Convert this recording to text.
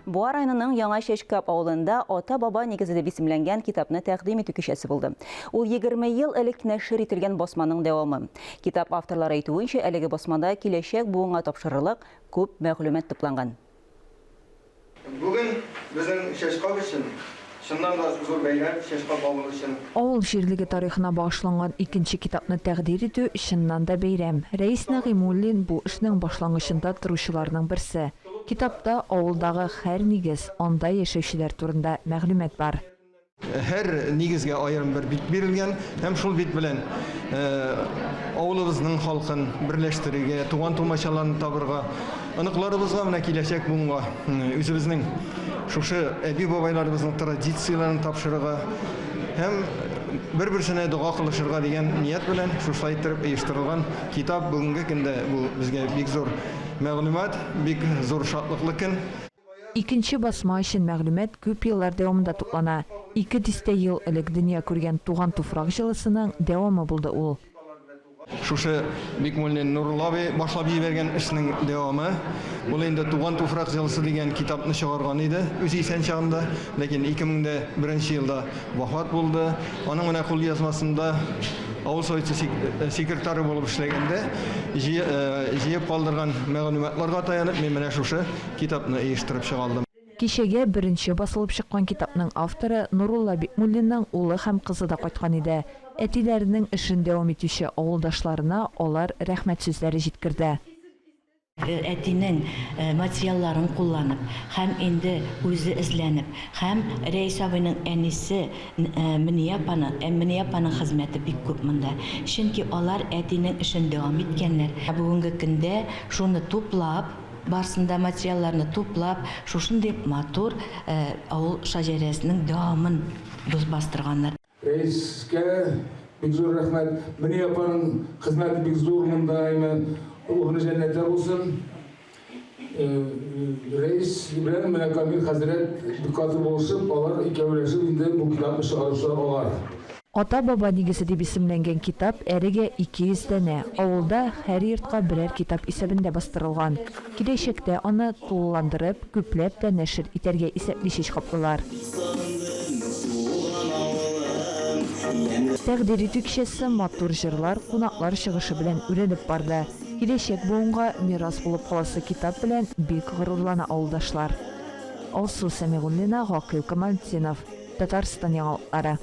Буа районының Яңа Чәчкап авылында Ата-баба нигезе дип исемләнгән китапны тәкъдим итү кичәсе булды. Ул 20 ел элек нәшер ителгән басманың дәвамы. Китап авторлары әйтүенчә, әлеге басмада киләчәк буынга тапшырырлык күп мәгълүмат тупланган. Бүген безнең Чәчкап өчен чыннан да зур бәйрәм, Чәчкап авылы өчен. Авыл җирлеге тарихына багышланган икенче китапны тәкъдир итү, чыннан да бәйрәм. Рәис Нәгыймуллин бу эшнең башлангычында торучыларның берсе. Китапта авылдагы һәр нигез, анда яшәүчеләр турында мәгълүмат бар. Һәр нигезгә аерым бер бит бирелгән һәм шул бит белән авылыбызның халкын берләштерергә, туган-тумачаларны табырга, оныкларыбызга, менә киләчәк буынга үзебезнең шушы әби-бабайларыбызның традицияләрен тапшырырга һәм бер-берсенә дога кылышырга дигән ният белән шушылай иттереп оештырылган китап. Бүгенге көндә бу безгә бик зур Мәгълүмат, бик зур шатлыклы көн. Икенче басма өчен мәгълүмат күп еллар дәвамында туплана. Ике дистә ел элек дөнья күргән Туган туфрак җылысының дәвамы булды ул. Шушы Бикмуллин Нурулла абый башлап җибәргән эшнең дәвамы. Ул инде Туган туфрак җылысы дигән китапны чыгарган иде үзе исән чагында, ләкин 2001 елда Вафат булды. Аның менә кулъязмасында авыл советы секретаре булып эшләгәндә җыеп калдырган мәгълүматларга таянып, мин менә шушы китапны оештырып чыга алдым. Кичәгә беренче басылып чыккан китапның авторы Нурулла Бикмуллинның улы һәм кызы да кайткан иде. Әтиләренең эшен дәвам итүче авылдашларына алар рәхмәт сүзләре җиткерде. Әтинең материалларын кулланып һәм инде үзе эзләнеп һәм Рәис абыйның әнисе Мөния апаның, Мөния апаның хезмәте бик күп монда. Чөнки алар әтинең эшен дәвам иткәннәр. Бүгенге көндә шуны туплап, барысын да материалларны туплап, шушындый матур авыл шаҗәрәсенең дәвамын бастырганнар. Рәискә бик зур рәхмәт. Мөнир апаның хезмәте бик зур монда, әйме, урыны җәннәттә булсын. Рәис белән менә Камил хәзрәт бик каты булышып, алар икәүләшеп инде бу китапны чыгаручылар алар. Ата-баба нигезе дип исемләнгән китап әлегә 200 данә, авылда һәр йортка берәр китап исәбендә бастырылган. Киләчәктә аны тулыландырып, күпләп тә нәшер итәргә исәпли чәчкаплылар. Тәкъдир итү кичәсе матур җырлар, кунаклар чыгышы белән үрелеп барды. Киләчәк буынга мирас булып каласы китап белән бик горурлана авылдашлар. Алсу Сәмигуллина, Гакыйл Камалтдинов, Татарстан яңалыклары.